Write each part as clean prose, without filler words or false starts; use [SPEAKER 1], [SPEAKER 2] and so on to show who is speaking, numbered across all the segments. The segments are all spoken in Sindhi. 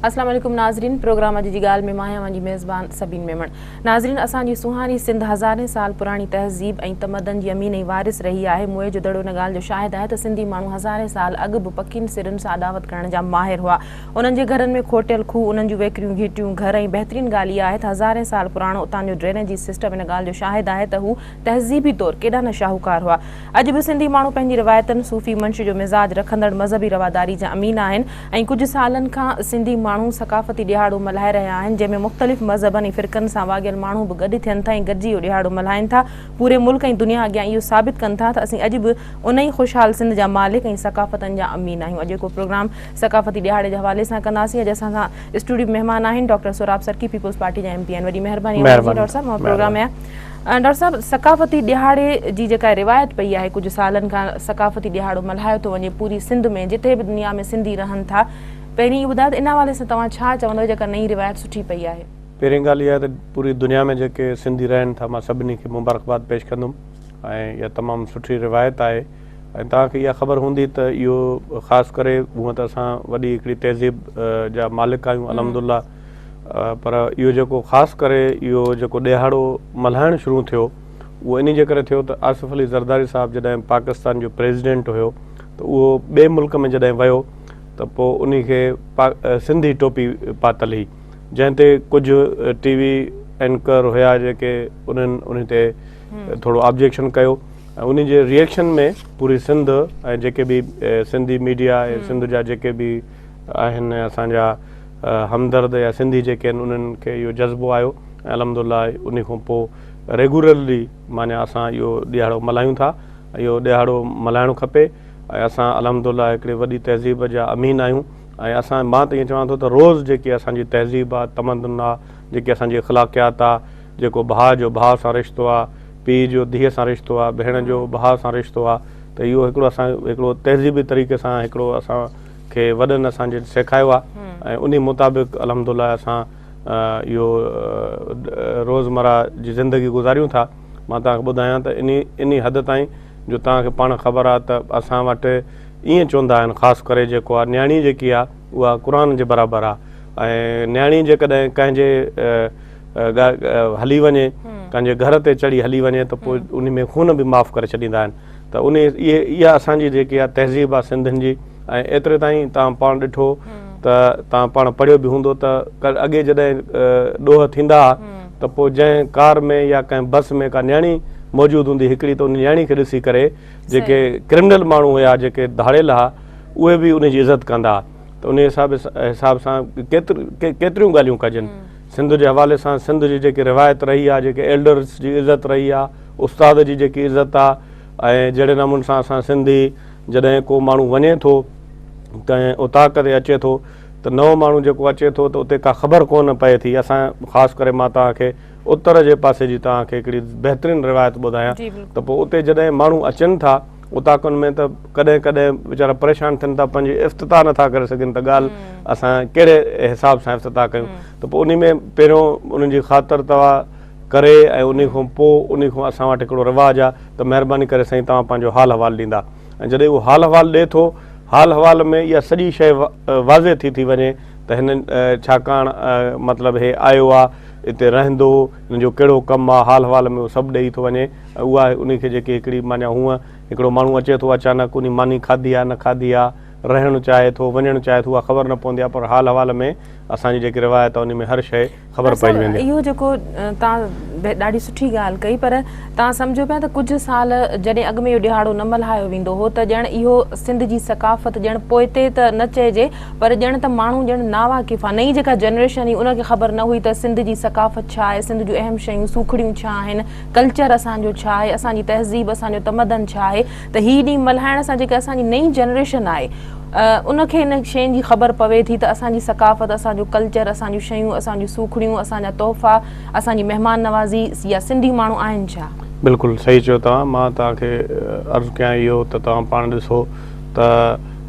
[SPEAKER 1] اسلام عليڪم ناظرين پروگرام اڄ جي ڳالهه ۾ مان آهيان اوهان جي ميزبان سبين ميمڻ ناظرين اسان جي سونهاري سنڌ هزارين سال پراڻي تهذيب ۽ تمدن جي امين ۽ وارث رهي آهي موئي جو دڙو ان ڳالهه جو شاهد آهي ته سنڌي ماڻهو هزارين سال اڳ به پڪين سرن سان اڏاوت ڪرڻ جا ماهر هئا انهن جي گهرن ۾ کوٽيل کوهه انهن جون ويڪريون گهٽيون گهر ۽ بهترين ڳالهه اها آهي ته هزارين سال پراڻو اتان جو ڊرينيجي سسٽم ان ڳالهه جو شاهد آهي ته هو تهذيبي طور ڪيڏا نه شاهوڪار هئا اڄ به سنڌي ماڻهو پنهنجي روايتن، صوفي منش جو مزاج رکندڙ مذهبي رواداري جا امين آهن ۽ ڪجهه سالن کان سنڌي ماڻهو ثقافتي ڏهاڙو ملهائي رهيا آهن جنهن ۾ مختلف مذهبن ۽ فرقن سان واڳيل ماڻهو به گڏ ٿين ٿا ۽ گڏجي اهو ڏهاڙو ملهائين ٿا پوري ملڪ ۽ دنيا اڳيان اهو ثابت ڪن ٿا ته اسين اڄ به ان ئي خوشحال سنڌ جا مالڪ ۽ ثقافتن جا امين آهيون اڄوڪو پروگرام ثقافتي ڏهاڙي جي حوالي سان ڪنداسين اڄ اسان سان اسٽوڊيو ۾ مهمان آهن ڊاڪٽر سهراب سرڪي پيپلز پارٽي جا ايم پي آهن وڏي مهرباني اوهان جي ڊاڪٽر صاحب اوهان پروگرام ۾ آيا. ڊاڪٽر صاحب ثقافتي ڏهاڙي جي جيڪا روايت پئي آهي ڪجهه سالن کان ثقافتي ڏهاڙو ملهايو ٿو وڃي پوري سنڌ ۾ جتي به دنيا ۾ سنڌي رهن ٿا پهرين اهو ٻڌايو ته ان حوالي سان توهان ڇا چوندو جيڪا نئين روايت سٺي پئي آهي.
[SPEAKER 2] پهرين ڳالهه اها آهي ته پوري دنيا ۾ جيڪي سنڌي رهن ٿا مان سڀني کي مبارڪباد پيش ڪندم ۽ اها تمام سٺي روايت آهي ۽ توهان کي اها خبر هوندي ته اهو خاص ڪري هونء ته اسان وڏي هڪڙي تهذيب جا مالڪ آهيون الحمدلله پر اهو جيڪو خاص ڪري اهو جيڪو ڏهاڙو ملهائڻ شروع ٿيو اهو انهي جي ڪري ٿيو ته آصف علي زرداري صاحب جڏهن پاڪستان جو پريزيڊنٽ هيو ته اهو ٻئي ملڪ ۾ جڏهن ويو ته پوء انهي کي سنڌي ٽوپي پاتل هئي جنهن تي ڪجهه ٽي وي اينڪر هيا جيڪي انهن انهي تي ٿورو آبجيڪشن ڪيو ۽ انهي جي ريئيڪشن ۾ پوري سنڌ ۽ جيڪي به سنڌي ميڊيا ۽ سنڌ جا جيڪي به آهن اسان جا همدرد يا سنڌي جيڪي آهن انهن کي اهو جذبو آيو ۽ الحمد لله انهي کان پوء ريگولرلي معنيٰ اسان اهو ڏهاڙو ملهايون ٿا ۽ اهو ڏهاڙو ملهائڻ کپي ۽ اسان الحمد لله هڪڙي وڏي تهذيب جا امين آهيون ۽ اسان مان ته ائين چوان ٿو ته روز جيڪي اسان جي تهذيب آ تمدن آ جيڪي اسان جي اخلاقيات آ جيڪو ڀاء جو ڀاء سان رشتو آ پيء جو ڌيء سان رشتو آ ڀيڻ جو ڀاء سان رشتو آ ته اهو هڪڙو اسان هڪڙو تهذيبي طريقي سان هڪڙو اسان کي وڏن اسان جي سيکايو آ ۽ انهي مطابق الحمد لله اسان اهو روزمره جي زندگي گذاريون ٿا مان توهان کي ٻڌايان ته انهي انهي حد تائين جو توهان کي پاڻ خبر آ ته اسان وٽ ائين چوندا آهن خاص ڪري جيڪو آ نياڻي جيڪي آ اها قرآن جي برابر آ ۽ نياڻي جيڪڏهن ڪنهن جي هلي وڃي ڪنهن جي گهر تي چڙهي هلي وڃي ته پوء انهي ۾ خون به معاف ڪري ڇڏيندا آهن ته انهي اهي اها اسان جي جيڪي آ تهذيب آ سنڌين جي ۽ ايتري تائين توهان پاڻ ڏٺو ته توهان پاڻ پڙهيو به هوندو ته اڳي جڏهن ڏوهه ٿيندا ها ته پوء جنهن ڪار ۾ يا ڪنهن بس ۾ ڪا نياڻي موجود هوندي هڪڙي ته ان نياڻي کي ڏسي ڪري جيڪي ڪرمنل ماڻهو هيا جيڪي ڌاڙيل ها اهي به ان جي عزت ڪندا ها ته ان حساب حساب سان ڪيتريون ڳالهيون ڪجن سنڌ جي حوالي سان سنڌ جي جيڪي روايت رهي آهي جيڪي ايلڊرس جي عزت رهي آهي استاد جي جيڪي عزت آهي ۽ جهڙي نموني سان اسان سنڌي جڏهن ڪو ماڻهو وڃي ٿو ڪنهن اوطاق تي اچي ٿو ته نئون ماڻهو جيڪو اچي ٿو ته اتي ڪا خبر ڪونه پئي ٿي اسان خاص ڪري مان توهان کي اتر جي پاسي جي توهان کي هڪڙي بهترين روايت ٻڌايان ته پوء اتي جڏهن ماڻهو اچن ٿا اوطاقن ۾ ته ڪڏهن ڪڏهن ويچارا پريشان ٿين ٿا پنهنجي افتتاح نٿا ڪري سگهن ته ڳالهه اسان ڪهڙي حساب سان افتتاح ڪيون ته پوء انهي ۾ پهريون انهن جي خاطر توا ڪري ۽ انهي کان پوء انهي کان اسان وٽ هڪڙو رواج آ ته مهرباني ڪري سائين توهان پنهنجو حال حوال ڏيندا ۽ جڏهن اهو حال حوال ڏئي ٿو حال حوال ۾ اها سڄي شيء واضح ٿي ٿي وڃي ته هن ڇاڪاڻ مطلب هي آيو آ اتي رهندو هن جو ڪهڙو ڪم آ حال حوال ۾ اهو سڀ ڏئي ٿو وڃي ۽ اها انهي کي جيڪي هڪڙي معنيٰ هونء هڪڙو ماڻهو اچي ٿو اچانڪ انهي ماني کاڌي آ نه کاڌي آ رهڻ چاهي ٿو وڃڻ چاهي ٿو اها خبر نه پوندي آ پر حال حوال ۾ اسان جي جيڪي روايت آ انهي ۾ هر شيء خبر پئجي ويندي.
[SPEAKER 1] اهو جيڪو توهان ڏاڍي سٺي ڳالهه ڪئي پر توهان سمجهو پيا ته ڪجهه سال جڏهن اڳ ۾ اهو ڏهاڙو نه ملهايو ويندو هو ته ڄڻ اهو سنڌ جي ثقافت ڄڻ پوئتي ته نه چئجي پر ڄڻ ته ماڻهو ڄڻ ناواقف آ نئين جيڪا جنريشن هئي ان کي خبر نه هئي ته سنڌ جي ثقافت ڇا آهي سنڌ جون اهم شيون سوکڙيون ڇا آهن ڪلچر اسان جو ڇا آهي اسان جي تهذيب اسان جو تمدن ڇا آهي ته هي ڏينهن ملهائڻ سان جيڪا اسان جي نئين جنريشن آهي ان کي ان شين جي خبر پوي ٿي ته اسان جي ثقافت، اسان جو ڪلچر، اسان جون شيون، اسان جون سوکڙيون، اسان جا تحفا، اسان جي مهمان نوازي يا سنڌي ماڻهو آهن ڇا؟
[SPEAKER 2] بلڪل صحيح چيو توهان، مان توهان کي عرض ڪيان اهو ته توهان پاڻ ڏسو ته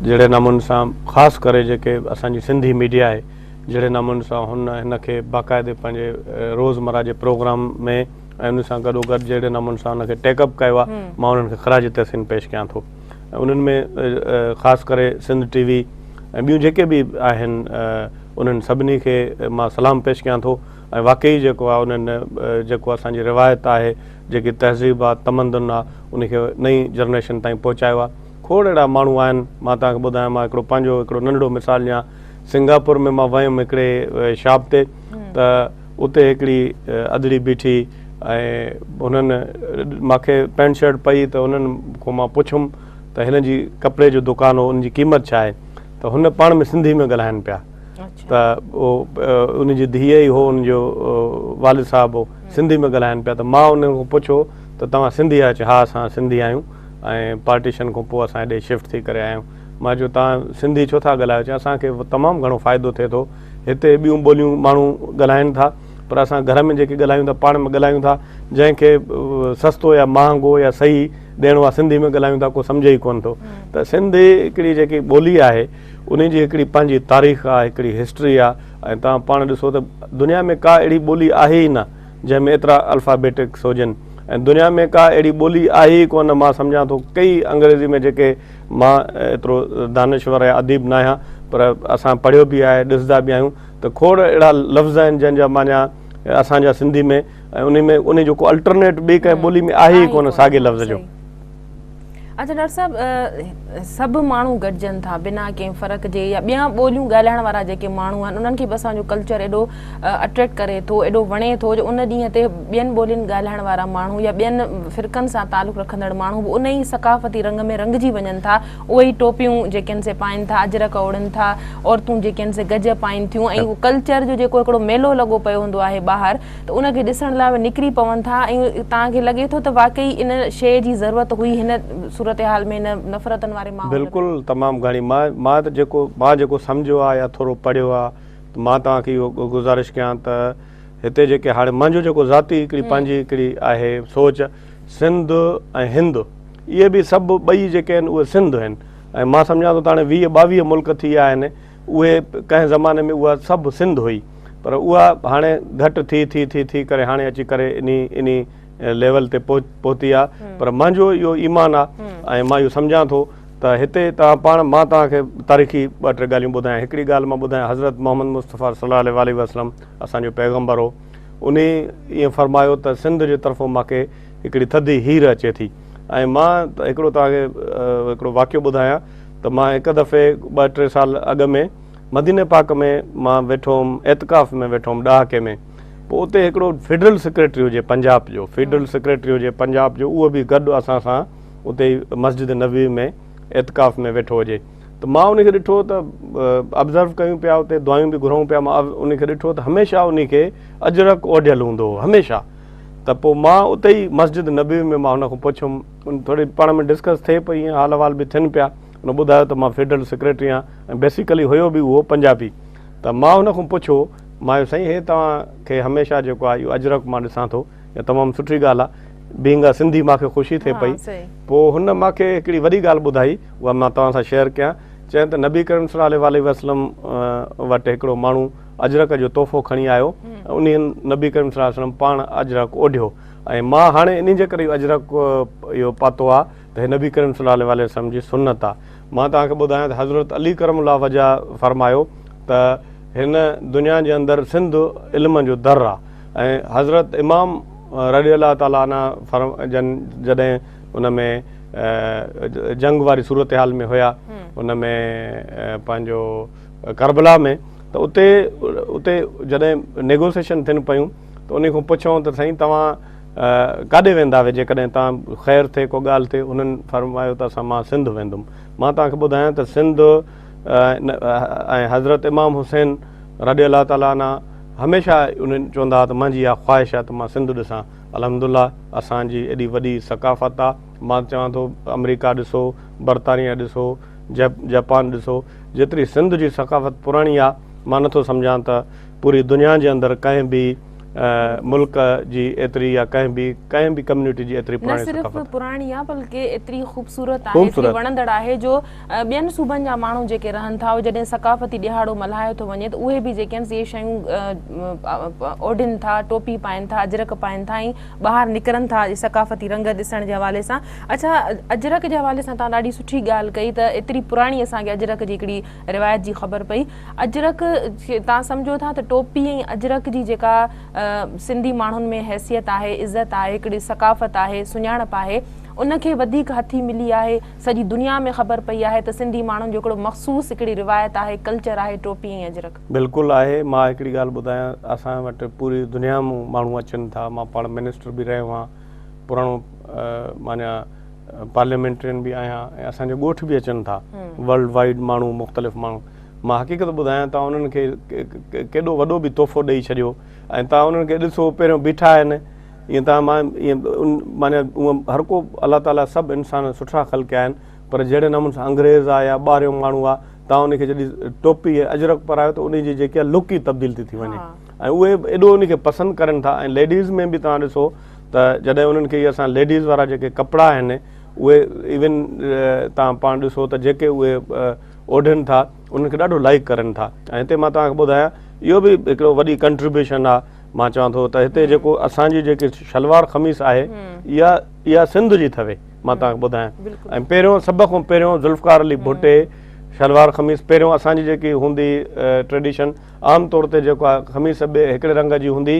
[SPEAKER 2] جهڙي نموني سان خاص ڪري جيڪي اسان جي سنڌي ميڊيا آهي جهڙي نموني سان هن هن کي باقاعدي پنهنجي روزمره جي پروگرام ۾ ۽ ان سان گڏو گڏ جهڙي نموني سان ان کي ٽيڪ اپ ڪيو آهي مان انهن کي خراج تحسين پيش ڪيان ٿو. ۽ انهن ۾ خاص ڪري سنڌ ٽي وي ۽ ٻيون جيڪي به آهن انهن سڀني کي مان سلام پيش ڪيان ٿو ۽ واقعي جيڪو آهي انهن جيڪو اسان جي روايت آهي جيڪي تهذيب آهي تمدن آهي ان کي نئين جنريشن تائين پهچايو آهي کوڙ اهڙا ماڻهو آهن مان توهان کي ٻڌايان مان هڪڙو پنهنجو هڪڙو ننڍڙو مثال ڏيان سنگاپور ۾ مان ويم هڪڙي شاپ تي ته اتي هڪڙي ادڙي بيٺي ۽ هنن مانکي پينٽ شرٽ پئي ته انهن کان مان پڇيم ته هن جي ڪپڙي جو دڪان هو ان جي قيمت ڇا آهي ته هن پاڻ ۾ سنڌي ۾ ڳالهائن پيا ته ان جي ڌيء ئي هو ان جو والد صاحب هو سنڌي ۾ ڳالهائن پيا ته مان انهن کان پڇيو ته توهان سنڌي آهيو چي ها اسان سنڌي آهيون ۽ پارٽيشن کان پوء اسان هيڏي شفٽ ٿي ڪري آيا آهيون مان چيو توهان سنڌي ڇو ٿا ڳالهايو چي اسان کي تمام گهڻو فائدو ٿئي ٿو هتي ٻيون ٻوليون ماڻهو ڳالهائن ٿا پر اسان گهر ۾ جيڪي ڳالهايون ٿا پاڻ ۾ ڳالهايون ٿا جنهن کي سستو يا مهانگو يا صحيح ڏيڻو آهي سنڌي ۾ ڳالهايون ٿا ڪو سمجهي ئي ڪونه ٿو ته سنڌي هڪڙي جيڪي ٻولي آهي ان جي هڪڙي پنهنجي تاريخ آهي هڪڙي هسٽري آهي ۽ توهان پاڻ ڏسو ته دنيا ۾ ڪا اهڙي ٻولي آهي ئي نه جنهن ۾ ايترا الفابيٽڪس هجن ۽ دنيا ۾ ڪا اهڙي ٻولي آهي ئي ڪونه مان سمجهان ٿو ڪئي انگريزي ۾ جيڪي مان ايترو دانشور يا اديب ناهيان پر اسان پڙهيو به آهي ڏسندا به آهيون ته کوڙ اهڙا لفظ آهن جنهن جا معنيٰ اسان جا سنڌي ۾ ۽ انهي ۾ انهي جو ڪو الٽرنيٽ ٻي ڪنهن ٻولي ۾ آهي ئي ڪونه ساڳي لفظ جو.
[SPEAKER 1] اچا ڊاڪٽر صاحب سڀ ماڻهو گڏجن ٿا بنا ڪنهن فرق جي يا ٻيا ٻوليون ڳالهائڻ وارا جيڪي ماڻهو آهن انهن کي به اسان جو ڪلچر ايڏو اٽريڪٽ ڪري ٿو ايڏو وڻي ٿو جو ان ڏينهن تي ٻين ٻولين ڳالهائڻ وارا ماڻهو يا ٻين فرقن سان تعلق رکندڙ ماڻهو به ان ئي ثقافتي رنگ ۾ رنگجي وڃن ٿا اهي ئي ٽوپيون جيڪي آهن سي پائين ٿا، اجرڪ اوڙهن ٿا، عورتون جيڪي آهن سي گج پائين ٿيون ۽ اهو ڪلچر جو جيڪو هڪڙو ميلو لڳو پيو هوندو آهي ٻاهر ته ان کي ڏسڻ لاء اهي نڪري پون ٿا ۽ توهان کي لڳي ٿو ته واقعي ان شيء جي ضرورت هئي هن صورتحال ۾ هن نفرتن واري ماحول ۾.
[SPEAKER 2] بلڪل تمام گهڻي مان مان ته جيڪو مان جيڪو سمجهيو آهي يا ٿورو پڙهيو آهي ته مان توهان کي اهو گذارش ڪيان ته هتي جيڪي هاڻي منهنجو جيڪو ذاتي هڪڙي پنهنجي هڪڙي آهي سوچ سنڌ ۽ هند اهي به سڀ ٻئي جيڪي آهن اهي سنڌ آهن ۽ مان سمجهان ٿو ته هاڻي 20 22 ملڪ ٿي ويا آهن اهي ڪنهن زماني ۾ اها سڀ سنڌ هئي پر اها هاڻي گهٽ ٿي ٿي ٿي ٿي ڪري هاڻي اچي ڪري انهي انهي ليول تي پهتي آهي پر منهنجو اهو ايمان آهي ۽ مان اهو سمجهان ٿو ته هتي توهان پاڻ مان توهان کي تاريخي ٻه ٽي ڳالهيون ٻڌايان هڪڙي ڳالهه مان ٻڌايان حضرت محمد مصطفيٰ صلي الله عليه واٰله وسلم اسان جو پيغمبر هو انهي ائين فرمايو ته سنڌ جي طرفون مان کي هڪڙي ٿڌي هير اچي ٿي ۽ مان هڪڙو توهان کي هڪڙو واقعو ٻڌايان ته مان هڪ دفعي ٻه ٽي سال اڳ ۾ مديني پاڪ ۾ مان ويٺو هوم اعتڪاف ۾ ويٺو هوم ڏهاڪي ۾ پوء اتي هڪڙو فيڊرل سيڪريٽري هجي پنجاب جو فيڊرل سيڪريٽري هجي پنجاب جو اهو به گڏ اسان سان اتي ئي مسجد نبوي ۾ اعتڪاف ۾ ويٺو هجي ته مان ان کي ڏٺو ته آبزرو ڪيون پيا اتي دعائون به گهرون پيا مان ان کي ڏٺو ته هميشه ان کي اجرڪ اوڍيل هوندو هو هميشه ته پوء مان اتي ئي مسجد نبوي ۾ مان هن کان پڇيم ان ٿوري پاڻ ۾ ڊسڪس ٿئي پئي ائين حال احوال به ٿين پيا هن ٻڌايو ته مان فيڊرل سيڪريٽري آهيان ۽ بيسيڪلي هيو به اهو پنجابي ته مان هن کان پڇيو مان چيو سائين هي توهان کي هميشه جيڪو آهي اهو اجرڪ مان ڏسان ٿو اها تمام سٺي ڳالهه آهي بينگ آ سنڌي مان کي خوشي ٿئي پئي پوء هن مان کي هڪڙي وڏي ڳالهه ٻڌائي اها مان توهان سان شيئر ڪيان چيائين ته نبي ڪريم صلي الله عليه وسلم وٽ هڪڙو ماڻهو اجرڪ جو تحفو کڻي آيو ۽ انهي نبي ڪريم صلي الله عليه وسلم پاڻ اجرڪ اوڍيو ۽ مان هاڻي انهي جي ڪري اهو اجرڪ اهو پاتو آهي ته هي نبي ڪريم صلي الله عليه وسلم جي سنت آهي مان توهان کي ٻڌايان ته حضرت علي ڪرم الله وجهه فرمايو ته هن دنيا جي اندر سنڌ علم جو در آهي ۽ حضرت امام رضي الله تعالٰي عنه جن جڏهن ان ۾ جنگ واري صورتحال ۾ هيا ان ۾ پنهنجو ڪربلا ۾ ته اتي اتي جڏهن نيگوسيشن ٿين پيون ته ان کان پڇيو ته سائين توهان ڪاڏي ويندا هئي جيڪڏهن توهان خير ٿئي ڪو ڳالهه ٿئي انهن فرمايو ته اسان مان سنڌ ويندم مان توهان کي ٻڌايان ته سنڌ ۽ حضرت امام حسين رضي الله تعالٰي عنه هميشه انهن چوندا هئا ته منهنجي اها خواهش آهي ته مان سنڌ ڏسان الحمدلله اسان جي ايڏي وڏي ثقافت آهي مان چوان ٿو آمريڪا ڏسو برطانيا ڏسو جاپان ڏسو جيتري سنڌ جي ثقافت پراڻي آهي مان نٿو سمجهان ته پوري دنيا جي اندر ڪنهن به ملڪ جي ايتري يا ڪنهن به ڪنهن به ڪميونٽي جي ايتري
[SPEAKER 1] نه
[SPEAKER 2] پراڻي
[SPEAKER 1] صرف
[SPEAKER 2] ثقافت.
[SPEAKER 1] پراڻي آهي بلڪه ايتري خوبصورت آهي، ايتري وڻندڙ آهي جو ٻين صوبن جا ماڻهو جيڪي رهن ٿا اهي جڏهن ثقافتي ڏهاڙو ملهايو ٿو وڃي ته اهي به جيڪي آهن سي اهي شيون اوڍين ٿا، ٽوپي پائين ٿا، اجرڪ پائين ٿا ۽ ٻاهر نڪرن ٿا ثقافتي رنگ ڏسڻ جي حوالي سان. اڇا اجرڪ جي حوالي سان توهان ڏاڍي سٺي ڳالهه ڪئي ته ايتري پراڻي اسان کي اجرڪ جي هڪڙي روايت جي خبر پئي. اجرڪ توهان سمجهو ٿا ته ٽوپي ۽ اجرڪ جي جيڪا سنڌي ماڻهن ۾ حيثيت آهي، عزت آهي، هڪڙي ثقافت آهي، سڃاڻپ آهي، ان کي وڌيڪ هٿي ملي آهي، سڄي دنيا ۾ خبر پئي آهي ته سنڌي ماڻهن جو هڪڙو مخصوص هڪڙي روايت آهي، ڪلچر آهي ٽوپي ۽ اجرڪ.
[SPEAKER 2] بلڪل آهي، مان هڪڙي ڳالهه ٻڌايان، اسان وٽ پوري دنيا مون ماڻهو اچن ٿا، مان پاڻ منسٽر به رهيو آهيان، پراڻو معنيٰ پارليامينٽرين به آهيان ۽ اسان جي ڳوٺ به اچن ٿا ورلڊ وائيڊ ماڻهو مختلف ماڻهو، مان حقيقت ٻڌايان تان انهن کي ڪيڏو وڏو به تحفو ڏئي ڇڏيو ۽ تان انهن کي ڏسو پهريون بيٺا آهن ائين تان مان ائين معنيٰ هونء هر ڪو الله تعاليٰ سڀ انسان سٺا خلقيا آهن پر جهڙي نموني سان انگريز آ يا ٻاهريون ماڻهو آ تان ان کي جڏهن ٽوپي ۽ اجرڪ پرايو ته ان جي جيڪي آ لڪ ئي تبديل ٿي ٿي وڃي ۽ اهي ايڏو ان کي پسند ڪرن ٿا ۽ ليڊيز ۾ به تان ڏسو ته جڏهن انهن کي اسان ليڊيز وارا جيڪي ڪپڙا آهن اهي ايون تان پاڻ ڏسو ته جيڪي اهي اوڍن ٿا انهن کي ڏاڍو لائيڪ ڪرن ٿا ۽ هتي مان توهان کي ٻڌايان اهو به هڪڙو وڏي ڪنٽريبيوشن آ مان چوان ٿو ته هتي جيڪو اسان جي جيڪي شلوار قميص آهي اها اها سنڌ جي ٿوي مان توهان کي ٻڌايان ۽ پهريون سڀ کان پهريون ذوالفقار علي ڀٽي شلوار قميص پهريون اسان جي جيڪي هوندي ٽريڊيشن عام طور تي جيڪو آهي قميص ٻي هڪڙي رنگ جي هوندي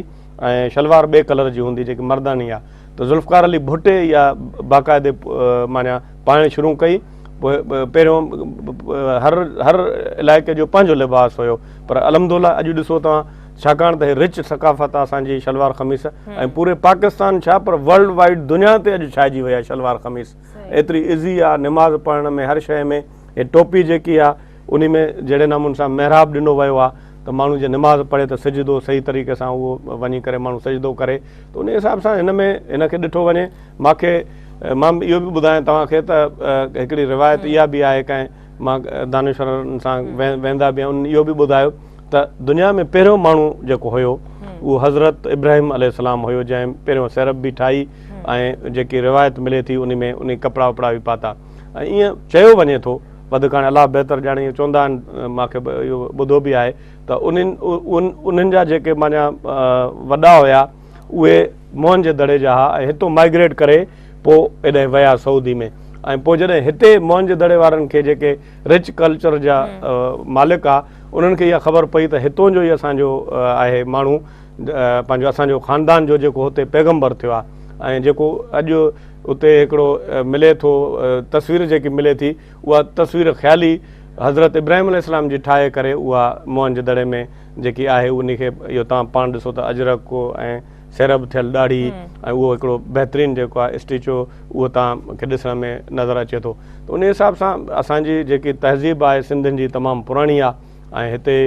[SPEAKER 2] ۽ شلوار ٻئي ڪلر جي هوندي جيڪي مرداني آ ته ذوالفقار علي ڀٽي اها باقاعدي معنيٰ پائڻ شروع ڪئي پوء پهريون هر هر علائقي جو پنهنجو لباس هيو پر الحمدلله اڄ ڏسو توهان ڇاڪاڻ ته هي رچ ثقافت آ اسان جي شلوار قميص ۽ پوري پاڪستان ڇا پر ورلڊ وائيڊ دنيا تي اڄ ڇائجي وئي آ شلوار قميص ايتري ايزي آ نماز پڙهڻ ۾ هر شيء ۾ هي ٽوپي جيڪي آ انهي ۾ جهڙي نموني سان محراب ڏنو ويو آ ته ماڻهو جي نماز پڙهي ته سجدو صحيح طريقي سان اهو وڃي ڪري ماڻهو سجدو ڪري ته انهي حساب سان هن ۾ هن کي ڏٺو وڃي ماکي مان اهو به ٻڌايان توهان کي ته هڪڙي روايت اها به آهي ڪنهن مان دانشورن سان ويندا به انهن اهو به ٻڌايو ته دنيا ۾ پهريون ماڻهو جيڪو هيو اهو حضرت ابراهيم عليه السلام هيو جنهن پهريون سيرب به ٺاهي ۽ جيڪي روايت ملي ٿي انهي ۾ انهي ڪپڙا وپڙا به پاتا ۽ ائين چيو وڃي ٿو وڌ ڪاڻي الله بهتر ڄاڻي اهو چوندا آهن مان کي اهو ٻڌو به آهي ته انهن انهن جا جيڪي معنيٰ وڏا هيا اهي موهن جي دڙي جا ها ۽ هتو مائگريٽ ڪري پوء ايڏانهن ويا سعودي ۾ ۽ پوء جڏهن هتي موهن جي دڙي وارن کي جيڪي رچ ڪلچر جا مالڪ ها انهن کي اها خبر پئي ته هتون جو ئي اسان جو آهي ماڻهو پنهنجو اسان جو خاندان جو جيڪو هتي پيغمبر ٿيو آهي ۽ جيڪو اڄ اتي هڪڙو ملي ٿو تصوير جيڪي ملي ٿي اها تصوير خيالي حضرت ابراهيم عليه السلام جي ٺاهي ڪري اها موهن جي دڙي ۾ جيڪي آهي ان کي اهو توهان پاڻ ڏسو ته اجرڪ ۽ سيرب ٿيل ڏاڙهي ۽ اهو هڪڙو بهترين جيڪو آهي اسٽيچو اهو توهان کي ڏسڻ ۾ نظر اچي ٿو ته ان حساب سان اسان جي جيڪي تهذيب آهي سنڌين جي تمام پراڻي آهي ۽ هتي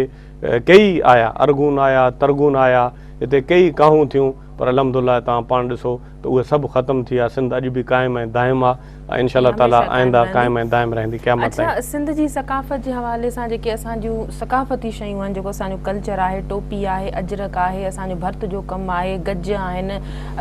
[SPEAKER 2] ڪيئي آيا، ارغون آيا، ترغون آيا، هتي ڪيئي ڪاهون ٿيون، پر الحمد لله توهان پاڻ ڏسو ته اهي سڀ ختم ٿي ويا، سنڌ اڄ به قائم ۽ دائم آ ۽ انشاء الله تعاليٰ آئنده قائم ۽ دائم رهندي قيامت تائين.
[SPEAKER 1] اڇا سنڌ جي ثقافت جي حوالي سان جيڪي اسان جون ثقافتي شيون آهن، جيڪو اسان جو ڪلچر آهي، ٽوپي آهي، اجرڪ آهي، اسان جو ڀرت جو ڪم آهي، گج آهن،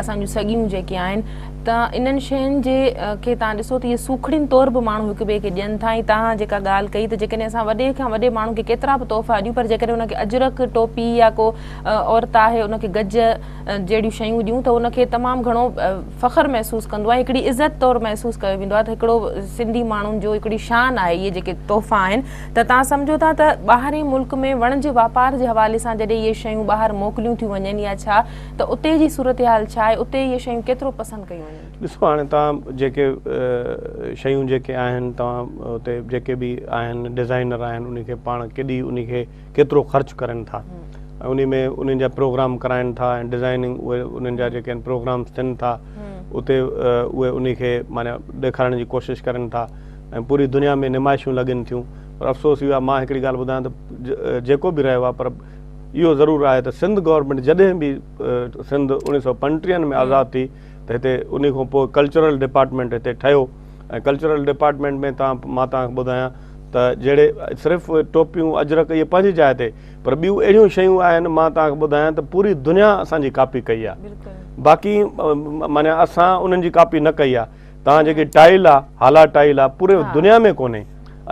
[SPEAKER 1] اسان جون سڳيون جيڪي آهن، ته انهن شين جي کي توهان ڏسو ته اهي سوکڙين طور به ماڻهو هڪ ٻئي کي ڏين ٿا ۽ توهان جيڪا ڳالهه ڪئي ته جيڪڏهن اسان وڏي کان وڏي ماڻهو کي ڪيترا به تحفا ڏيون پر جيڪڏهن ان کي اجرڪ ٽوپي يا ڪو عورت آهي ان کي گج جهڙيون شيون ڏيون ته ان کي تمام گهڻو فخر محسوس ڪندو آهي هڪڙي عزت طور محسوس ڪيو ويندو آهي ته هڪڙو سنڌي ماڻهن جو هڪڙي شان آهي اهي جيڪي تحفا آهن ته توهان سمجهو ٿا ته ٻاهرين ملڪ ۾ وڻج واپار جي حوالي سان جڏهن اهي شيون ٻاهر موڪليون ٿيون وڃن يا ڇا ته اتي جي صورتحال ڇا آهي، اتي اهي شيون ڪيترو پسند ڪيون وڃن ٿيون؟
[SPEAKER 2] ڏسو هاڻي توهان جيڪي شيون جيڪي آهن توهان اتي جيڪي به آهن ڊزائنر آهن انهي کي پاڻ ڪيڏي انهي کي ڪيترو خرچ ڪرن ٿا ۽ انهي ۾ انهن جا پروگرام ڪرائن ٿا ۽ ڊزائننگ اهي انهن جا جيڪي آهن پروگرامس ٿين ٿا اتي اهي انهي کي معنيٰ ڏيکارڻ جي ڪوشش ڪرن ٿا ۽ پوري دنيا ۾ نمائشون لڳن ٿيون پر افسوس اهو آهي مان هڪڙي ڳالهه ٻڌايان ته جيڪو به رهيو آهي پر اهو ضرور آهي ته سنڌ گورنمينٽ جڏهن به سنڌ اوڻيهه سو پنجٽيهن ۾ آزاد ٿي ته هتي انهي کان پوء ڪلچرل ڊپارٽمينٽ هتي ٺهيو ۽ ڪلچرل ڊپارٽمينٽ ۾ تان مان توهان کي ٻڌايان ته جهڙي صرف ٽوپيون اجرڪ اهي پنهنجي جاء تي پر ٻيون اهڙيون شيون آهن مان توهان کي ٻڌايان ته پوري دنيا اسان جي ڪاپي ڪئي آهي باقي معنيٰ اسان انهن جي ڪاپي نه ڪئي آهي توهان جيڪي ٽائل آهي هالا ٽائل آهي پوري دنيا ۾ ڪونهي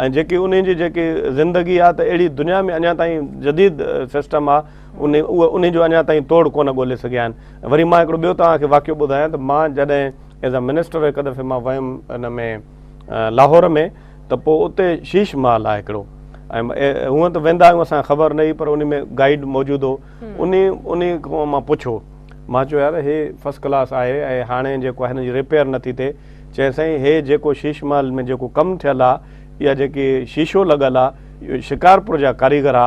[SPEAKER 2] ۽ جيڪي انهن جي جيڪي زندگي آهي ته اهڙي دنيا ۾ اڃا تائين جديد سسٽم آهي ان انهي جو اڃا تائين توڙ ڪونه ڳولي سگهيا آهن وري مان هڪڙو ٻيو توهان کي واقعو ٻڌايان ته مان جڏهن ايز ا منسٽر هڪ دفعي مان ويم ان ۾ لاهور ۾ ته پوء اتي شيش محل آهي هڪڙو ۽ هونئن ته ويندا آهيون اسان کي خبر نه هئي پر ان ۾ گائيڊ موجود هو ان ان کان مان پڇيو مان چيو يار هي فرسٽ ڪلاس آهي ۽ هاڻي جيڪو آهي هن جي رپيئر نٿي ٿئي چيائين سائين هي جيڪو شيش محل ۾ جيڪو ڪم ٿيل آهي اها جيڪي شيشو لڳل آهي اهو شڪارپور جا ڪاريگر آ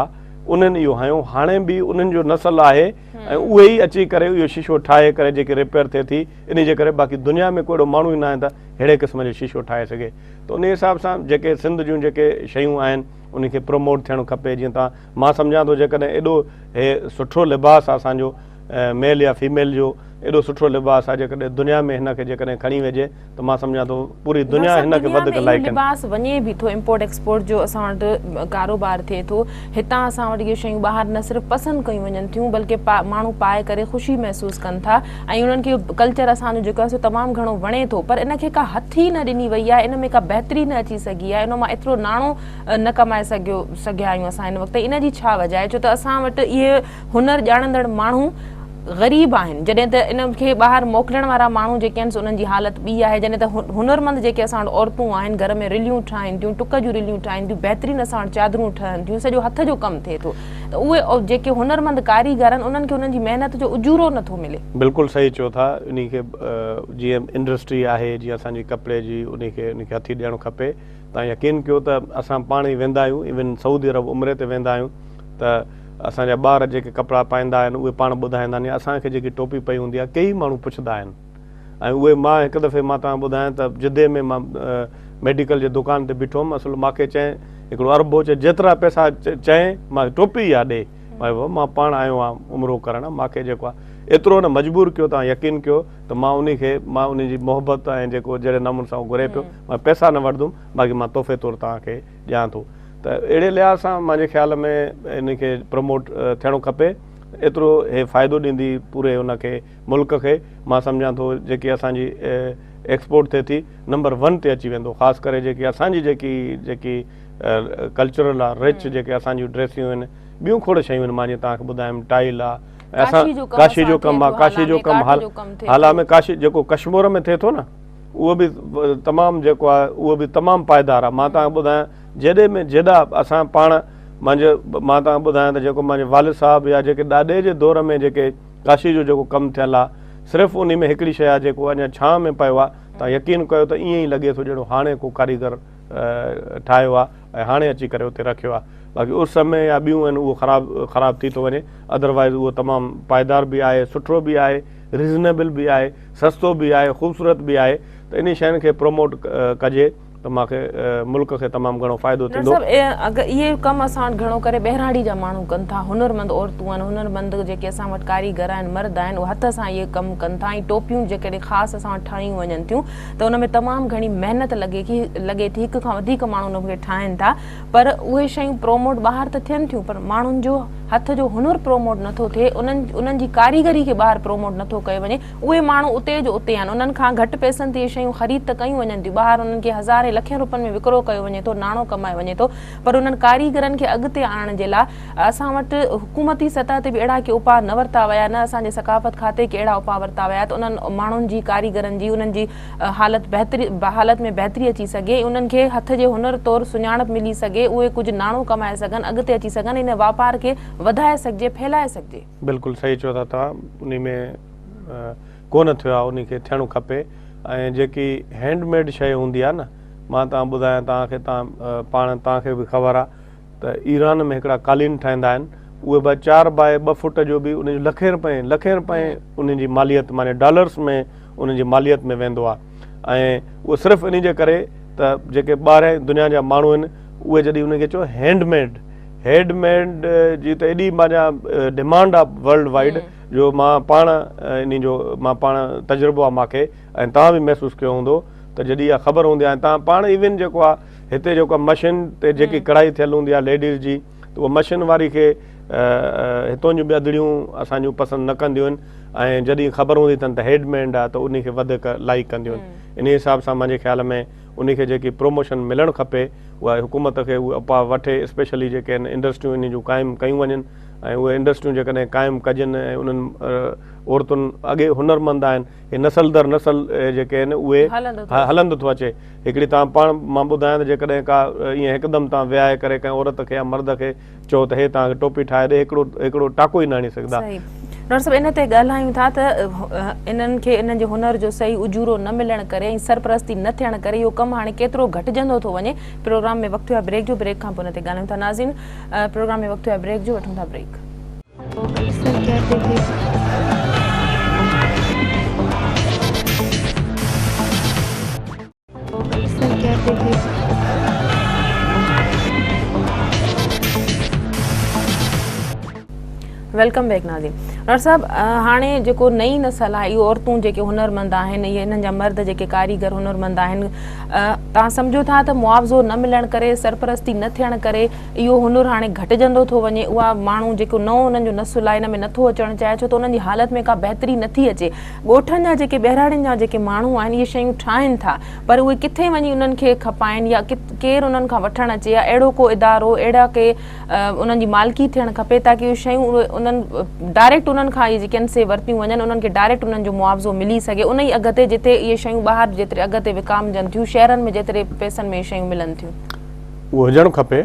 [SPEAKER 2] انهن اهو هنيو هاڻي به انهن جو نسل آهي ۽ اهي ئي اچي ڪري اهو شيشو ٺاهي ڪري جيڪي رپيئر ٿئي ٿي انهي جي ڪري باقي دنيا ۾ ڪو اهڙو ماڻهو ئي ناهي ته ههڙي قسم جو شيشو ٺاهي سگهي ته انهي حساب سان جيڪي سنڌ جون جيڪي شيون آهن انهن کي پروموٽ ٿيڻ کپي جيئن تان مان سمجهان ٿو جيڪڏهن ايڏو هي سٺو لباس آهي اسان جو ميل يا فيميل جو ايڏو سٺو لباس آهي جيڪڏهن دنيا ۾ هن کي جيڪڏهن کڻي وڃجي ته مان سمجهان ٿو پوري دنيا هن کي وڌيڪ لائيڪ ڪندي.
[SPEAKER 1] لباس وڃي به ٿو امپورٽ ايڪسپورٽ جو اسان وٽ ڪاروبار ٿئي ٿو هتان اسان وٽ اهي شيون ٻاهر نه صرف پسند ڪيون وڃن ٿيون بلڪه ماڻهو پائي ڪري خوشي محسوس ڪن ٿا ۽ انهن کي اهو ڪلچر اسان جو جيڪو آهي سو تمام گهڻو وڻي ٿو پر ان کي ڪا هٿي نه ڏني وئي آهي ان ۾ ڪا بهتري نه اچي سگهي آهي ان مان ايترو ناڻو نه ڪمائي سگهيو سگهيا آهيون اسان هن وقت تائين ان جي ڇا وجه آهي ڇو ته اسان وٽ اهي هنر ڄاڻندڙ ماڻهو غريب آهن جڏهن ته ان کي ٻاهر موڪلڻ وارا ماڻهو جيڪي آهن انهن جي حالت ٻي آهي جڏهن ته هنرمند جيڪي اسان وٽ عورتون آهن گهر ۾ رليون ٺاهين ٿيون ٽڪ جون رليون ٺاهين ٿيون بهترين اسان وٽ چادرون ٺهن ٿيون سڄو هٿ جو ڪم ٿئي ٿو ته اهي جيڪي هنرمند ڪاريگر آهن انهن کي انهن جي محنت جو اجورو نٿو ملي.
[SPEAKER 2] بلڪل صحيح چئو ٿا انهي کي جيئن انڊسٽري آهي جيئن اسان جي ڪپڙي جي انهي کي انهي کي هٿي ڏيڻ کپي تان يقين ڪيو ته اسان پاڻ ئي ويندا آهيون ايون سعودي عرب عمري تي ويندا آهيون ته اسان جا ٻار جيڪي ڪپڙا پائيندا آهن اهي پاڻ ٻڌائيندا آهن يا اسان کي جيڪي ٽوپي پئي هوندي آهي ڪيئي ماڻهو پڇندا آهن ۽ اهي مان هڪ دفعي مان توهان ٻڌايان ته جدي ۾ مان ميڊيڪل جي دڪان تي بيٺو هوم اصل مان کي چئين هڪڙو عرب هو چئي جيترا پئسا چئين مان ٽوپي اها ڏي مان چيو مان پاڻ آيو آهيان عمرو ڪرڻ مان کي جيڪو آهي ايترو نه مجبور ڪيو توهان يقين ڪيو ته مان انهي کي مان انهي جي محبت ۽ جيڪو جهڙي نموني سان هو گهري پيو مان پئسا نه وٺندم باقي مان تحفي طور توهان کي ڏيان ٿو ته اهڙي لحاظ سان مانجي خيال ۾ ان کي پروموٽ ٿيڻو کپي ايترو هي فائدو ڏيندي پوري ان کي ملڪ کي مان سمجهان ٿو جيڪي اسان جي ايڪسپورٽ ٿئي ٿي نمبر ون تي اچي ويندو خاص ڪري جيڪي اسان جي جيڪي جيڪي ڪلچرل آ رچ جيڪي اسان جون ڊريسيون آهن ٻيون کوڙ شيون آهن مان جيئن توهان کي ٻڌايم ٽائل آ اسان ڪاشي جو ڪم آ ڪاشي جو ڪم هالا ۾ ڪاشي جيڪو ڪشمور ۾ ٿئي ٿو نه اهو به تمام جيڪو آهي اهو به تمام پائيدار آهي مان توهان کي ٻڌايان جيڏي ۾ جيڏا اسان پاڻ مانجي مان توهان کي ٻڌايان ته جيڪو مانجي والد صاحب يا جيڪي ڏاڏي جي دور ۾ جيڪي ڪاشي جو جيڪو ڪم ٿيل آهي صرف انهي ۾ هڪڙي شيء آهي جيڪو اڃا ڇانء ۾ پيو آهي توهان يقين ڪيو ته ائين ئي لڳي ٿو ڄڻو هاڻي ڪو ڪاريگر ٺاهيو آهي ۽ هاڻي اچي ڪري اتي رکيو آهي باقي عرس ۾ يا ٻيون آهن اهو خراب خراب ٿي ٿو وڃي ادروائز اهو تمام پائيدار به آهي سٺو به آهي ريزنيبل به آهي سستو به آهي خوبصورت به آهي ته انهي شين کي پروموٽ ڪجي ته مان کي ملڪ کي تمام گهڻو فائدو
[SPEAKER 1] ٿيندو. ڊاڪٽر صاحب اگر اهي ڪم اسان وٽ گهڻو ڪري ٻهراڙي جا ماڻهو ڪن ٿا هنرمند عورتون آهن هنرمند جيڪي اسان وٽ ڪاريگر آهن مرد آهن اهي هٿ سان اهي ڪم ڪن ٿا ۽ ٽوپيون جيڪڏهن خاص اسان وٽ ٺاهيون وڃن ٿيون ته ان ۾ تمام گهڻي محنت لڳي ٿي لڳي ٿي هڪ کان وڌيڪ ماڻهو ان کي ٺاهين ٿا پر اهي شيون پروموٽ ٻاهر ته ٿين ٿيون پر ماڻهن جو هٿ جو هنر پروموٽ نٿو ٿئي انهن انهن جي ڪاريگري کي ٻاهر پروموٽ نٿو ڪيو وڃي اهي ماڻهو اتي جو اتي آهن، انهن کان گهٽ پئسن تي اهي شيون خريد ته ڪيون وڃن ٿيون، ٻاهر انهن کي هزارين لکين روپين ۾ وڪرو ڪيو وڃي ٿو، ناڻو ڪمايو وڃي ٿو، پر انهن ڪاريگرن کي اڳتي آڻڻ جي لاء اسان وٽ حڪومتي سطح تي به اهڙا ڪي اپاء نه ورتا ويا، نه اسان جي ثقافت کاتي ڪي اهڙا اپاء ورتا ويا ته انهن ماڻهن جي ڪاريگرن جي انهن جي حالت بهتري حالت ۾ بهتري اچي سگهي ۽ انهن کي هٿ جي هنر طور سڃاڻپ ملي سگهي، اهي ڪجهه ناڻو ڪمائي سگهن، اڳتي اچي سگهن، ان واپار کي وڌائي سگهجي، ڦهلائي سگهجي.
[SPEAKER 2] بلڪل صحيح چئو ٿا توهان انهي ۾ ڪونه ٿيو آهي انهي کي ٿيڻ کپي ۽ جيڪي هينڊ ميڊ شيء هوندي آهي نه مان توهان ٻڌايان توهان کي توهان پاڻ توهان کي به خبر آهي ته ايران ۾ هڪڙا قالين ٺاهيندا آهن اهي به چار باء ٻه فوٽ جو به ان جو لکين روپين لکين روپين انهن جي ماليت معني ڊالرس ۾ انهن جي ماليت ۾ ويندو آهي ۽ اهو صرف انهي جي ڪري ته جيڪي ٻاهرين دنيا جا ماڻهو آهن اهي جڏهن انهن کي چئو هينڊ ميڊ هيڊ ميڊ جي ته ايڏي معنيٰ ڊمانڊ آ ورلڊ وائيڊ جو مان پاڻ انهي جو مان پاڻ تجربو آ ماکي ۽ توهان به محسوس ڪيو هوندو ته ته جڏهن اها خبر هوندي آهي ۽ توهان پاڻ ايون جيڪو آهي هتي جيڪو آهي مشين تي جيڪي ڪڙهائي ٿيل هوندي آهي ليڊيز جي ته اها مشين واري کي هتون جون به اڌڙيون اسان جون پسند نه ڪنديون آهن ۽ جڏهن خبر هوندي اٿن ته هيڊ مينڊ آهي ته انهي کي وڌيڪ لائيڪ ڪنديون آهن انهي حساب سان منهنجي خيال ۾ انهي کي جيڪي پروموشن ملڻ کپي اها حڪومت کي اهي اپاء وٺي اسپيشلي جيڪي آهن انڊسٽريون انهي جون قائم ڪيون وڃن ۽ اهي انڊسٽريون جيڪڏهن قائم ڪجن ۽ انهن عورتن اڳي هنرمند آهن هي نسل در نسل جيڪي آهن اهي هلندو ٿو اچي هڪڙي توهان پاڻ مان ٻڌايان ته جيڪڏهن ڪا ائين هڪدم توهان ويهائي ڪري ڪنهن عورت کي يا مرد کي چئو ته هي توهان کي ٽوپي ٺاهي ڏي هڪڙو هڪڙو ٽاڪو ئي نه هڻي سگهندا.
[SPEAKER 1] صحيح ڊاڪٽر صاحب ان تي ڳالهايون ٿا ته انهن کي انهن جي هنر جو صحيح اجورو نه ملڻ ڪري ۽ سرپرستي نه ٿيڻ ڪري اهو ڪم هاڻي ڪيترو گهٽجندو ٿو وڃي پروگرام ۾ وقت ٿيو آهي بريڪ جو بريڪ کان پوء ان تي ڳالهايون ٿا ناظرين پروگرام ۾ وقت ٿيو آهي بريڪ جو وٺون ٿا بريڪ. Welcome back ناظرين ڊاڪٽر صاحب هاڻي جيڪو نئين نسل آهي اهي عورتون جيڪي هنرمند آهن اهي انهن جا مرد جيڪي ڪاريگر هنرمند آهن توهان سمجهو ٿا ته معاوضو نه ملڻ ڪري سرپرستي نه ٿيڻ ڪري اهو هنر هاڻي گهٽجندو ٿو وڃي اها ماڻهو جيڪو نئون انهن جو نسل آهي ان ۾ نٿو اچڻ چاهي ڇو ته انهن جي حالت ۾ ڪا بهتري نٿي اچي ڳوٺن جا جيڪي ٻهراڙين جا جيڪي ماڻهو آهن اهي شيون ٺاهين ٿا پر اهي ڪٿي وڃي انهن کي کپائين يا ڪير انهن کان وٺڻ اچي يا اهڙو ڪو ادارو اهڙا ڪي انهن جي مالڪي ٿيڻ کپي تاڪي اهي شيون اهي انهن ڊائريڪٽ انهن کان اهي جيڪي آهن سي ورتيون وڃن انهن کي ڊائريڪٽ انهن جو معاوضو ملي سگهي ان ئي اگهه تي جتي اهي شيون ٻاهر جيتري اگهه تي وڪامجن ٿيون شهرن ۾ جيتري پئسن ۾ اهي شيون ملن ٿيون.
[SPEAKER 2] اهو هجڻ کپي.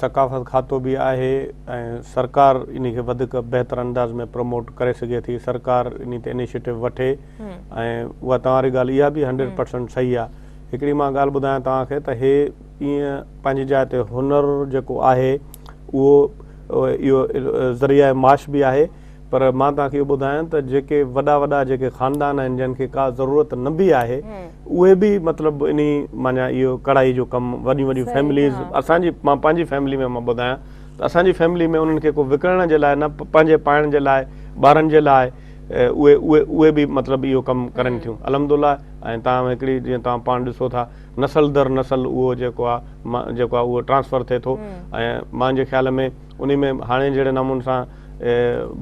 [SPEAKER 2] ثقافت کاتو به آهي ۽ سرڪار انهي کي وڌيڪ بهتر انداز ۾ پروموٽ ڪري سگهي ٿي سرڪار انهي تي انيشيٽو وٺي ۽ اها توهان واري ڳالهه اها به هنڊريڊ پرسنٽ صحيح آهي هڪڙي مان ڳالهه ٻڌايان توهان کي ته هي ائين پنهنجي جاء تي هنر جيڪو آهي اهو اهو ذريعه معاش به آهي پر مان توهان کي اهو ٻڌايان ته جيڪي وڏا وڏا جيڪي خاندان آهن جن کي ڪا ضرورت نه به آهي اهي به مطلب انهي معنيٰ اهو ڪڙهائي جو ڪم وڏيون وڏيون فيمليز اسان جي مان پنهنجي فيملي ۾ مان ٻڌايان ته اسان جي فيملي ۾ انهن کي ڪو وڪڻڻ جي لاء نه پنهنجي پائڻ جي لاء ٻارن جي لاء اهي اهي اهي به مطلب اهو ڪم ڪرن ٿيون الحمد لله ۽ توهان هڪڙي جيئن توهان پاڻ ڏسو ٿا نسل در نسل اهو جيڪو آهي جيڪو آهي اهو ٽرانسفر ٿئي ٿو ۽ مانجي خيال ۾ انهي ۾ هاڻي جهڙي نموني سان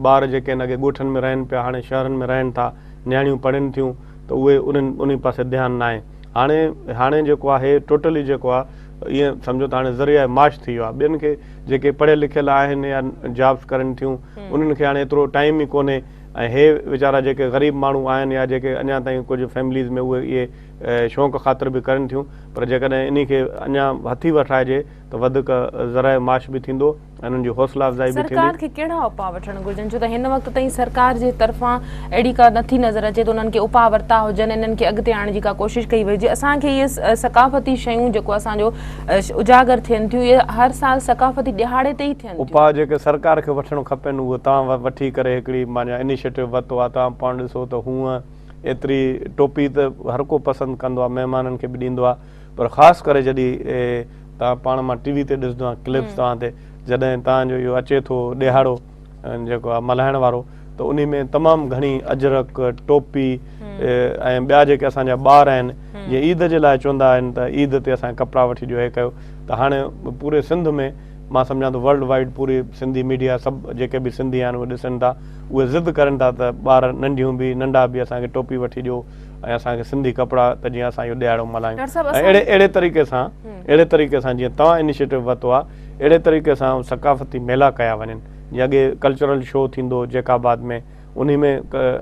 [SPEAKER 2] ٻار جيڪي آهن اڳي ڳوٺن ۾ رهن پيا هاڻي شهرن ۾ رهن ٿا نياڻيون پڙهن ٿيون ته اهي انهن انهي پاسي ڌيان ناهي هاڻي هاڻي جيڪو آهي ٽوٽلي جيڪو آهي ائين سمجهو ته هاڻي ذريعه معاش ٿي ويو آهي ٻين کي جيڪي پڙهيل لکيل آهن يا جابس ڪرن ٿيون انهن کي هاڻي ايترو ٽائيم ئي ڪونهي ۽ هي ويچارا جيڪي غريب ماڻهو آهن يا جيڪي اڃا تائين ڪجهه فيمليز ۾ اهي اهي شوق خاطر به ڪرن ٿيون پر جيڪڏهن انهي کي اڃا هٿي وٺرائجي ته وڌيڪ ذرائع معاش به ٿيندو ۽ انهن جي حوصلا افزائي به ٿيندي.
[SPEAKER 1] سرڪار کي ڪهڙا اپاء وٺڻ گهرجن ڇو ته هن وقت تائين سرڪار جي طرفان اهڙي ڪا نٿي نظر اچي ته انهن کي اپاء ورتا هجن انهن کي اڳتي آڻڻ جي ڪا ڪوشش ڪئي وئي هجي اسان کي اهي ثقافتي شيون جيڪو اسان جو اجاگر ٿين ٿيون اهي هر سال ثقافتي ڏهاڙي تي ئي ٿين ٿيون.
[SPEAKER 2] اپاء جيڪي سرڪار کي وٺڻ کپن اهي توهان وٺي ڪري هڪڙي معنيٰ انيشيٽو ورتو آهي توهان پاڻ ڏسو ته هونء ايتري ٽوپي ته هر ڪو پسند ڪندو آهي مهمانن کي به ڏيندو آهي پر خاص ڪري جڏهن توهان پاڻ مان ٽي وي تي ڏسندو آهيان ڪلپس توهان تي جڏهن توهان جو اهو اچي ٿو ڏهاڙو جيڪو آهي ملهائڻ وارو ته انهي ۾ تمام گهڻي اجرڪ ٽوپي ۽ ٻيا جيڪي اسان جا ٻار آهن جيئن عيد جي لاء چوندا آهن ته عيد تي اسان کي ڪپڙا وٺي ڏيو هي ڪيو ته هاڻي پوري سنڌ ۾ مان سمجهان ٿو ورلڊ وائيڊ پوري سنڌي ميڊيا سڀ جيڪي به سنڌي آهن اهي ڏسن ٿا اهي ضد ڪرن ٿا ته ٻار ننڍيون به ننڍا به اسان کي ٽوپي وٺي ڏيو ۽ اسان کي سنڌي ڪپڙا ته جيئن اسان اهو ڏهاڙو ملهايون ۽ اهڙي اهڙي طريقي سان اهڙي طريقي سان جيئن توهان انيشيٽو ورتو آهي اهڙي طريقي سان ثقافتي ميلا ڪيا وڃن جيئن اڳي ڪلچرل شو ٿيندو هو جيڪب آباد ۾ انهي ۾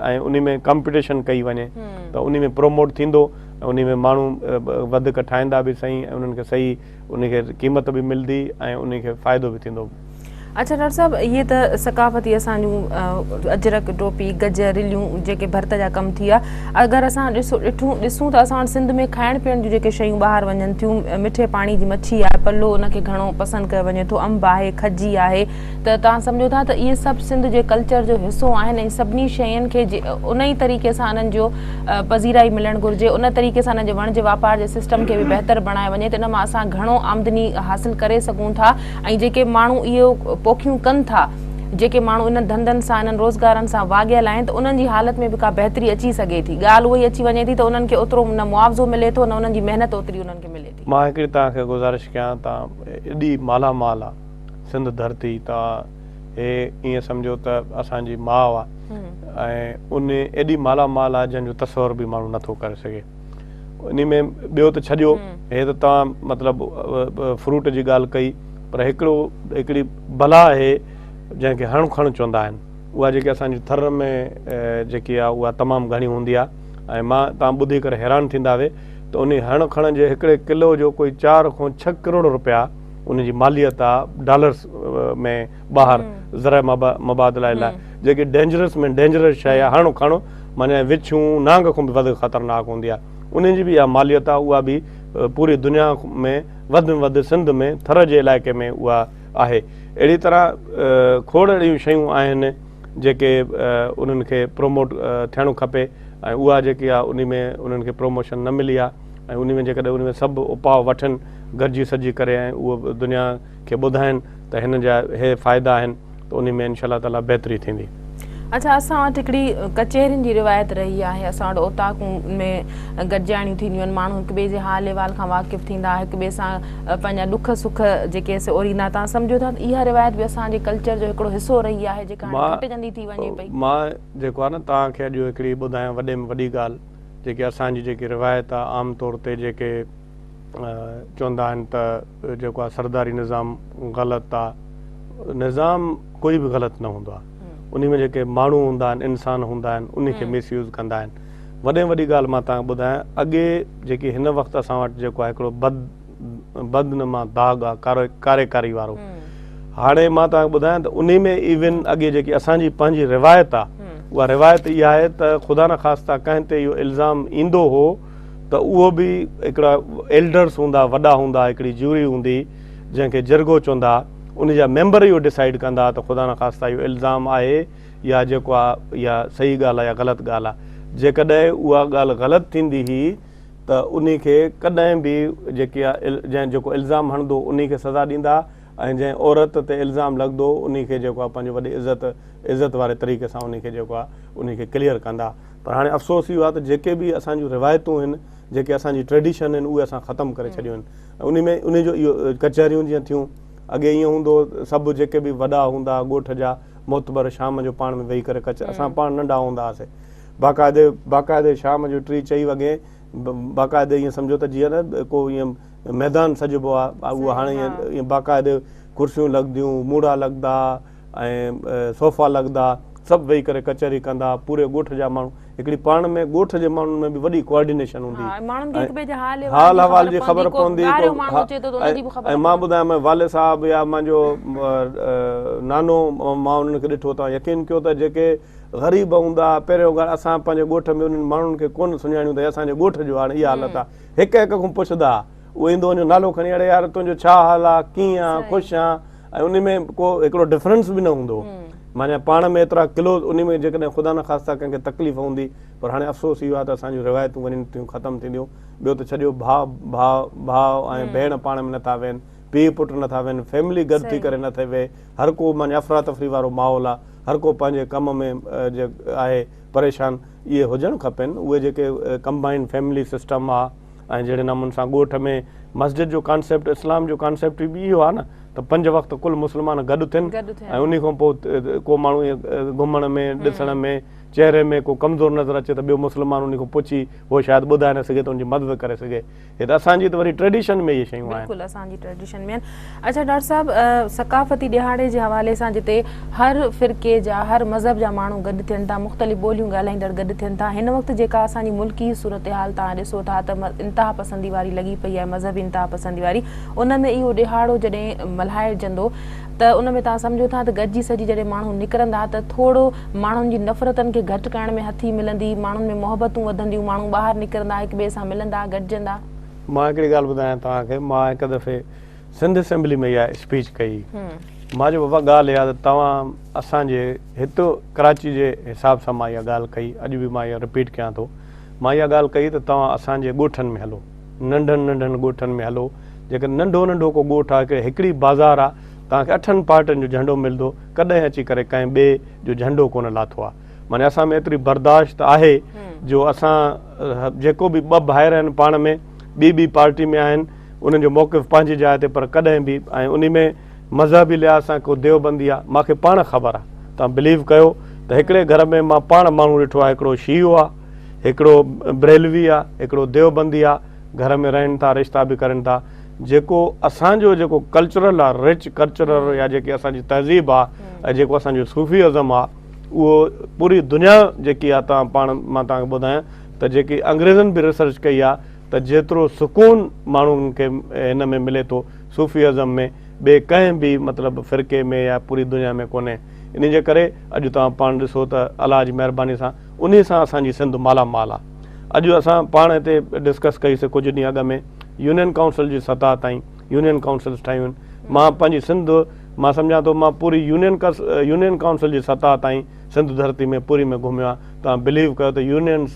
[SPEAKER 2] ۽ انهي ۾ ڪمپٽيشن ڪئي وڃي ته انهي ۾ پروموٽ ٿيندو ۽ انهي ۾ ماڻهو وڌيڪ ٺاهيندا به صحيح ۽ انهن کي صحيح انهي کي قيمت به ملندي ۽ انهي کي فائدو به ٿيندو.
[SPEAKER 1] اڇا ڊاڪٽر صاحب اهي ته ثقافتي اسان جون اجرڪ ٽوپي گج رليون جيڪي ڀرت جا ڪم ٿي ويا اگر اسان ڏسو ڏٺون ڏسون ته اسان وٽ سنڌ ۾ کائڻ پيئڻ جون جيڪي شيون ٻاهر وڃن ٿيون مٺي پاڻي جي مڇي آهي پلو ان کي گهڻو پسند ڪيو وڃي ٿو انب آهي کجي آهي ته توهان سمجهو ٿا ته اهي سڀ سنڌ جي ڪلچر جو حصو آهن ۽ سڀني شين کي ان ئي طريقي سان انهن جو پذيرائي ملڻ گهرجي ان طريقي سان انهن جي وڻج واپار جي سسٽم کي به بهتر بڻايو وڃي ته ان مان اسان گهڻو آمدني حاصل ڪري سگهون ٿا ۽ جيڪي ماڻهو اهو پوکيون ڪن ٿا جيڪي ماڻهو انهن ڌنڌن سان انهن روزگارن سان واڳيل آهن ته انهن جي حالت ۾ به ڪا بهتري اچي سگهي ٿي. ڳالهه اها ئي اچي وڃي ٿي ته انهن کي اوترو نه معاوضو ملي ٿو نه انهن جي محنت اوتري انهن کي ملي ٿي.
[SPEAKER 2] مان هڪڙي توهان کي گذارش ڪيان توهان ايڏي مالا مال آ سنڌ ڌرتي توهان هي ائين سمجهو ته اسان جي ماء آ ۽ ان ايڏي مالا مال آ جنهن جو تصور به ماڻهو نٿو ڪري سگهي انهي ۾ ٻيو ته ڇڏيو هي ته توهان مطلب فروٽ جي ڳالهه ڪئي پر هڪڙو هڪڙي بلا آهي جنهن کي هڻ کڻ چوندا آهن اها جيڪي اسان جي ٿر ۾ جيڪي آهي اها تمام گهڻي هوندي آهي ۽ مان توهان ٻڌي ڪري حيران ٿيندا وي ته انهي هڻ کڻ جي هڪڙي ڪلو جو ڪوئي 4 کان 6 ڪروڙ روپيا ان جي ماليت آهي ڊالرس ۾ ٻاهر ذرائع مبادله لاء جيڪي ڊينجرس ۾ ڊينجرس شيء آهي هڻ کڻ معنيٰ وڇون نانگ کان به وڌيڪ خطرناڪ هوندي آهي انهن جي به اها ماليت آهي اها به پوري دنيا ۾ وڌ ۾ وڌ سنڌ ۾ ٿر جي علائقي ۾ اها آهي. اهڙي طرح کوڙ اهڙيون شيون آهن جيڪي انهن کي پروموٽ ٿيڻ کپي ۽ اها جيڪي آهي انهي ۾ انهن کي پروموشن نه ملي آهي ۽ انهي ۾ جيڪڏهن انهي ۾ سڀ اپاء وٺن گڏجي سڏجي ڪري ۽ اهو دنيا کي ٻڌائن ته هن جا هي فائدا آهن ته انهي ۾ انشاء الله تعالي بهتري ٿيندي.
[SPEAKER 1] اڇا اسان وٽ هڪڙي ڪچهرين جي روايت رهي آهي اسان وٽ اوطاقون ۾ گڏجاڻيون ٿينديون آهن ماڻهو هڪ ٻئي جي حال احوال کان واقف ٿيندا هڪ ٻئي سان پنهنجا ڏک سک جيڪي سي اوريندا توهان سمجهو ٿا ته اها روايت به اسان جي ڪلچر جو هڪڙو حصو رهي آهي جيڪا هاڻي گهٽجندي ٿي وڃي پئي.
[SPEAKER 2] مان جيڪو آهي نه توهان کي اڄ هڪڙي ٻڌايان وڏي ۾ وڏي ڳالهه جيڪي اسان جي جيڪي روايت آهي عام طور تي جيڪي چوندا آهن ته جيڪو آهي سرداري نظام غلط آ نظام ڪوئي به غلط نه هوندو آهي انهي ۾ جيڪي ماڻهو هوندا آهن انسان هوندا آهن انهي کي مس يوز ڪندا آهن وڏي ۾ وڏي ڳالهه مان توهان کي ٻڌايان اڳي جيڪي هن وقت اسان وٽ جيڪو آهي هڪڙو بد بدنما داغ آ ڪاري ڪاري ڪاري وارو هاڻي مان توهان کي ٻڌايان ته انهي ۾ ايون اڳي جيڪي اسان جي پنهنجي روايت آ اها روايت اها آهي ته خدا نخواسته ڪنهن تي اهو الزام ايندو هو ته اهو به هڪڙا ايلڊرس هوندا وڏا هوندا هڪڙي جيوري هوندي جنهن کي جرڳو چوندا ان جا ميمبر اهو ڊسائيڊ ڪندا ته خدا نخواسته اهو الزام آهي يا جيڪو آهي يا صحيح ڳالهه آهي يا غلط ڳالهه آهي جيڪڏهن اها ڳالهه غلط ٿيندي هئي ته انهي کي ڪڏهن به جيڪي آهي جنهن جيڪو الزام هڻندو انهي کي سزا ڏيندا ۽ جنهن عورت تي الزام لڳندو انهي کي جيڪو آهي پنهنجو وڏي عزت عزت واري طريقي سان انهي کي جيڪو آهي انهي کي ڪليئر ڪندا پر هاڻي افسوس اهو آهي ته جيڪي به اسان جون روايتون آهن جيڪي اسان جي ٽريڊيشن آهن اهي اسان ختم ڪري ڇڏيون آهن انهي ۾ انهي جو اهو ڪچهريون جيئن ٿيون اڳي ائين هوندو هو سڀ جيڪي به وڏا هوندا ڳوٺ جا معتبر شام جو پاڻ ۾ ويهي ڪري ڪچ اسان پاڻ ننڍا هوندا هئاسي باقاعدي باقاعدي شام جو ٽي چئي وڳي باقاعدي ائين سمجهو ته جيئن نه ڪو ائين ميدان سجبو آهي اهو هاڻي ائين باقاعدي ڪرسيون لڳنديون موڙا لڳندا ۽ صوفا لڳندا، سڀ ويهي ڪري ڪچهري ڪندا، پوري ڳوٺ جا ماڻهو، هڪڙي پاڻ ۾ ڳوٺ جي ماڻهن ۾ به وڏي ڪوآرڊينيشن هوندي
[SPEAKER 1] ها ماڻهن کي هڪ ٻئي جي حال
[SPEAKER 2] حال احوال جي خبر پوندي ڪو ماڻهو اچي ٿو ته ان جي به خبر ۽ مان ٻڌايان منهنجو والد صاحب يا منهنجو نانو مان انهن کي ڏٺو توهان يقين ڪيو ته جيڪي غريب هوندا پهريون ڳالهه اسان پنهنجي ڳوٺ ۾ انهن ماڻهن کي ڪونه سڃاڻيون ته هي اسان جي ڳوٺ جو هاڻي اها حالت آهي هڪ هڪ کان پڇندا اهو ايندو ان جو نالو کڻي اڙي يار تنهنجو ڇا حال آ ڪيئن آ خوش آ ۽ ان ۾ ڪو هڪڙو ڊفرنس به نه هوندو هو معنيٰ پاڻ ۾ ايترا ڪلوز ان ۾ جيڪڏهن خدا نخواسته ڪنهن کي تڪليف هوندي پر هاڻي افسوس اهو آهي ته اسان جون روايتون وڃن ٿيون ختم ٿينديون ٻيو ته ڇڏيو ڀاء ڀاء ڀاء ۽ ڀيڻ پاڻ ۾ نٿا ويهن پيء پٽ نٿا ويهن فيملي گڏ ٿي ڪري نٿي ويهي هر ڪو معنيٰ افراتفري وارو ماحول آهي هر ڪو پنهنجي ڪم ۾ آهي پريشان اهي هجڻ کپن اهي جيڪي ڪمبائنڊ فيملي سسٽم آهي ۽ جهڙي نموني سان ڳوٺ ۾ مسجد جو ڪانسيپٽ اسلام جو ڪانسيپٽ به اهو آهي نه ته پنج وقت ڪل مسلمان گڏ ٿين ۽ انهي کان پوء ڪو ماڻهو ائين گهمڻ ۾ ڏسڻ ۾ چهري ۾ ڪو ڪمزور نظر اچي ته ٻيو مسلمان انهي کان پڇي هو شايد ٻڌائي نه سگهي ته ان جي مدد ڪري سگهي هي ته اسان جي ته وري ٽريڊيشن ۾ اهي شيون آهن.
[SPEAKER 1] بلڪل اسان جي ٽريڊيشن ۾ آهن. اڇا ڊاڪٽر صاحب ثقافتي ڏهاڙي جي حوالي سان جتي هر فرقي جا هر مذهب جا ماڻهو گڏ ٿين ٿا مختلف ٻوليون ڳالهائيندڙ گڏ ٿين ٿا هن وقت جيڪا اسان جي ملڪي صورتحال توهان ڏسو ٿا ته انتها پسندي واري لڳي پئي آهي مذهبي انتها پسندي واري ان ۾ اهو ڏهاڙو جڏهن ملهائجندو ته ان ۾ توهان سمجهو ٿا ته گڏجي سڏجي جڏهن ماڻهو نڪرندا ته ٿورو ماڻهن جي نفرتن کي گهٽ ڪرڻ ۾ هٿي ملندي، ماڻهن ۾ محبتون وڌنديون، ماڻهو ٻاهر نڪرندا، هڪ ٻئي سان ملندا، گڏجندا.
[SPEAKER 2] مان هڪڙي ڳالهه ٻڌايان توهان کي، مان هڪ دفعي سنڌ اسيمبلي ۾ اها اسپيچ ڪئي، مان چيو بابا ڳالهه اها ته توهان اسان جي هت ڪراچي جي حساب سان مان اها ڳالهه ڪئي، اڄ به مان اها رپيٽ ڪيان ٿو، مان اها ڳالهه ڪئي ته توهان اسان جي ڳوٺن ۾ هلو، ننڍن ننڍن ڳوٺن ۾ هلو، جيڪڏهن ننڍو ننڍو ڪو ڳوٺ آهي، هڪڙي بازار آهي توهان کي اٺن پارٽين جو جهنڊو ملندو، ڪڏهن اچي ڪري ڪنهن ٻئي جو جهنڊو ڪونه لاٿو آهي. معني اسان ۾ ايتري برداشت آهي جو اسان جيڪو به ٻه ڀائر آهن پاڻ ۾ ٻي ٻي پارٽي ۾ آهن انهن جو موقف پنهنجي جاء تي پر ڪڏهن به ۽ انهي ۾ مذهبي لحاظ سان ڪو ديوبندي آهي مان کي پاڻ خبر آهي توهان بليو ڪيو ته هڪڙي گهر ۾ مان پاڻ ماڻهو ڏٺو آهي هڪڙو شيعو آهي هڪڙو بريلوي آهي هڪڙو ديوبندي آهي گهر ۾ رهن ٿا رشتا به ڪرن ٿا جيڪو اسان جو جيڪو ڪلچرل آ رچ ڪلچرل يا جيڪي اسان جي تهذيب آ ۽ جيڪو اسان جو صوفي ازم آ اهو پوري دنيا جيڪي آ تان پاڻ مان تان کي ٻڌايان ته جيڪي انگريزن به ريسرچ ڪئي آ ته جيترو سڪون ماڻهن کي هن ۾ ملي ٿو صوفي ازم ۾ ٻئي ڪنهن به مطلب فرقي ۾ يا پوري دنيا ۾ ڪونهي انهي جي ڪري اڄ توهان پاڻ ڏسو ته الله جي مهرباني سان انهي سان اسان جي سنڌ مالا مال آ. اڄ اسان پاڻ هتي ڊسڪس ڪئي سي ڪجهه ڏينهن اڳ ۾ يونين ڪائونسل جي سطح تائين يونين ڪائونسلز ٺاهيون آهن مان پنهنجي سنڌ مان سمجهان ٿو مان پوري يونين يونين ڪائونسل جي سطح تائين سنڌ ڌرتي ۾ پوري ۾ گهميو آهيان توهان بليو ڪيو ته يونين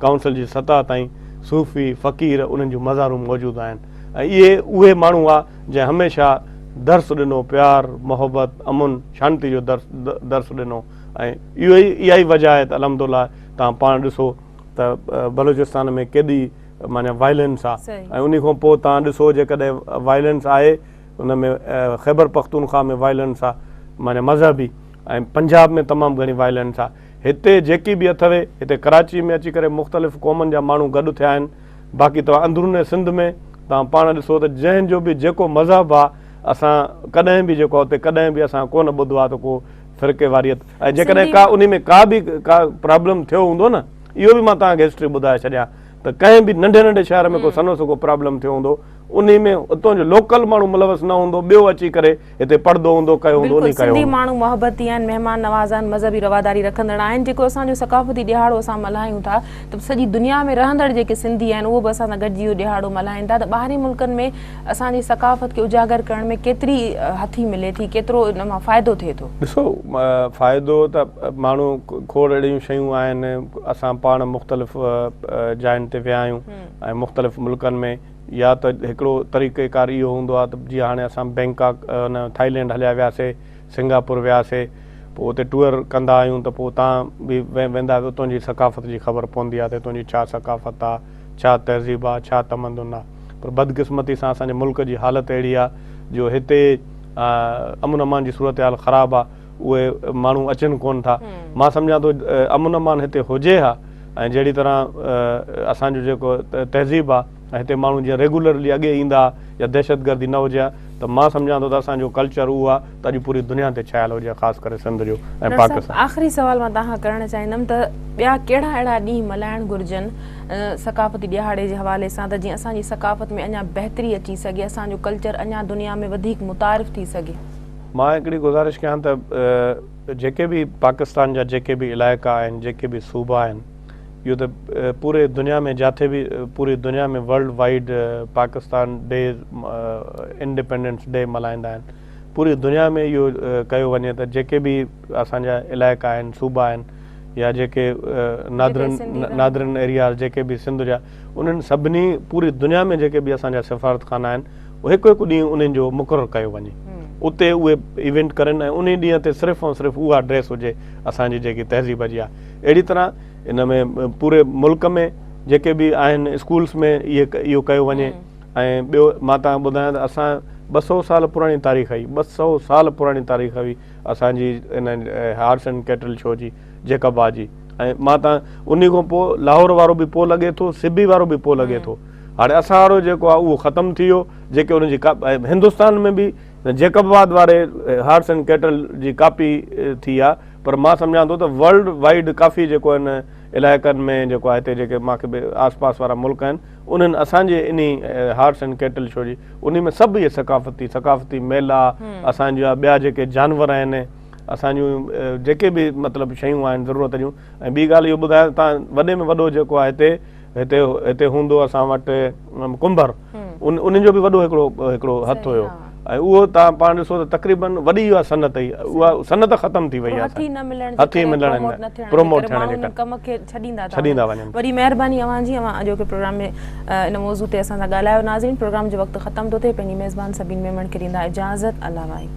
[SPEAKER 2] ڪائونسل جي سطح تائين صوفي فقير انهن جون مزارون موجود آهن ۽ اهي اهي ماڻهو هئا جنهن هميشه درس ڏنو پيار محبت امن شانتي جو درس درس ڏنو ۽ اهو ئي اها ئي وجه آهي ته الحمد لله توهان پاڻ ڏسو ته بلوچستان ۾ ڪيڏي معنيٰ وائلنس آ ۽ انهي کان پوء توهان ڏسو جيڪڏهن وائلنس آهي ان ۾ خيبر پختونخوا ۾ وائلنس آ معنيٰ مذهبي ۽ پنجاب ۾ تمام گهڻي وائلنس آ هتي جيڪي به اٿوي هتي ڪراچي ۾ اچي ڪري مختلف قومن جا ماڻهو گڏ ٿيا آهن باقي توهان اندرون سنڌ ۾ توهان پاڻ ڏسو ته جنهن جو به جيڪو مذهب آ اسان ڪڏهن به جيڪو اتي ڪڏهن به اسان ڪونه ٻڌو آ ته ڪو فرقيواريت ۽ جيڪڏهن ڪا انهي ۾ ڪا به ڪا پرابلم ٿيو هوندو نه اهو به مان توهان کي هسٽري ٻڌائي ڇڏيان ته ڪنهن به ننڍي ننڍي شهر ۾ ڪو سنهو سڪو پرابلم ٿيو هوندو انهي ۾ اتان جو لوڪل ماڻهو ملوث نه هوندو ٻيو اچي ڪري هتي پڙدو هوندو ڪيو هوندو انهي ڪيو
[SPEAKER 1] سنڌي ماڻهو محبتي آهن مهمان نواز آهن مذهبي رواداري رکندڙ آهن جيڪو اسان جو ثقافتي ڏهاڙو اسان ملهايون ٿا ته سڄي دنيا ۾ رهندڙ جيڪي سنڌي آهن اهو به اسان سان گڏجي اهو ڏهاڙو ملهائين ٿا ته ٻاهرين ملڪن ۾ اسان جي ثقافت کي اجاگر ڪرڻ ۾ ڪيتري هٿي ملي ٿي، ڪيترو ان مان فائدو ٿئي ٿو؟
[SPEAKER 2] ڏسو فائدو ته ماڻهو کوڙ اهڙيون شيون آهن اسان پاڻ مختلف جاين تي ويا آهيون ۽ مختلف ملڪن ۾ يا ته هڪڙو طريقه ڪار اهو هوندو آهي ته جيئن هاڻي اسان بينڪاڪ ٿائيلينڊ هليا وياسي سنگاپور وياسي پوء اتي ٽوئر ڪندا آهيون ته پوء اتان به ويندا اتان جي ثقافت جي خبر پوندي آهي ته اتان جي ڇا ثقافت آهي ڇا تهذيب آ، ڇا تمدن آ. پر بدقسمتي سان اسان جي ملڪ جي حالت اهڙي آ جو هتي امن امان جي صورتحال خراب آ، اهي ماڻهو اچن ڪونه ٿا. مان سمجهان ٿو امن امان هتي هجي ها ۽ جهڙي طرح اسان جو جيڪو تهذيب آ ۽ هتي ماڻهو جيئن ريگولرلي اڳي ايندا ها يا دهشتگردي نه هجي ها ته مان سمجهان ٿو ته اسان جو ڪلچر اهو آ ته اڄ پوري دنيا تي ڇانيل هجي ها خاص ڪري سنڌ جو ۽
[SPEAKER 1] ڊاڪٽر صاحب
[SPEAKER 2] پاڪستان.
[SPEAKER 1] آخري سوال مان توهان کان ڪرڻ چاهيندم ته ٻيا ڪهڙا اهڙا ڏينهن ملهائڻ گهرجن ثقافتي ڏهاڙي جي حوالي سان ته جيئن اسان جي ثقافت ۾ اڃا بهتري اچي سگهي، اسان جو ڪلچر اڃا دنيا ۾ وڌيڪ متعارف ٿي سگهي.
[SPEAKER 2] مان هڪڙي گذارش ڪيان ته جيڪي به پاڪستان جا جيڪي به علائقا آهن، جيڪي به صوبا آهن، اهو ته پوري دنيا ۾ جاٿي به پوري دنيا ۾ world wide Pakistan day independence day ملهائيندا آهن، پوري دنيا ۾ اهو ڪيو وڃي ته جيڪي به اسان جا علائقا آهن، صوبا آهن، يا جيڪي نادرن نادرن ايرياز جيڪي به سنڌ جا انهن سڀني پوري دنيا ۾ جيڪي به اسان جا سفارتخانا آهن هڪ هڪ ڏينهن انهن جو مقرر ڪيو وڃي اتي اهي ايونٽ ڪرن ۽ انهي ڏينهن تي صرف ۽ صرف اها ڊريس هجي اسان جي جيڪي تهذيب جي آهي اهڙي طرح ان ۾ پوري ملڪ ۾ جيڪي به آهن اسڪولس ۾ اهي اهو ڪيو وڃي ۽ ٻيو مان تان ٻڌايان ته اسان 200 سال پراڻي تاريخ هئي 200 سال پراڻي تاريخ هئي اسان جي ان هارس اينڊ ڪيٽل شو جي جيڪب آ جي ۽ مان تان انهي کان پوء لاهور وارو به پوء لڳي ٿو سبي وارو به پوء لڳي ٿو هاڻي اسان وارو جيڪو آ اهو ختم ٿي ويو جيڪي ان جي هندستان ۾ به جيڪب آباد واري هارس اينڊ ڪيٽل جي ڪاپي ٿي آ پر مان سمجهان ٿو ته ورلڊ وائيڊ ڪافي جيڪو ان علائقن ۾ جيڪو آ هتي جيڪي مان کي به آس پاس وارا ملڪ آهن انهن اسان جي انهي هارس اينڊ ڪيٽل شو جي انهي ۾ سڀ اهي ثقافتي ثقافتي ميلا اسان جا ٻيا جيڪي جانور آهن اسان جون جيڪي به مطلب شيون آهن ضرورت جون ۽ ٻي ڳالهه اهو ٻڌايان ته تان وڏي ۾ وڏو جيڪو آهي هتي هتي هتي هوندو اسان وٽ ڪنڀر ان انهن جو به وڏو هڪڙو هڪڙو هٿ هيو. ۽ اهو توهان پاڻ ڏسو ته تقريبن وڏي اها صنعت هئي اها صنعت ختم ٿي وئي آهي
[SPEAKER 1] هٿ ئي نه ملڻ جي ڪري پروموٽ نه ٿيڻ جي ڪري ماڻهو ان ڪم کي ڇڏيندا ٿا وڃن. وڏي مهرباني اوهان جي اوهان اڄوڪي پروگرام ۾ ان موضوع تي اسان سان ڳالهايو ناظرين پروگرام جو وقت ختم ٿو ٿئي پنهنجي ميزبان سبين ميمڻ کي ڏيندا اجازت الله واهي.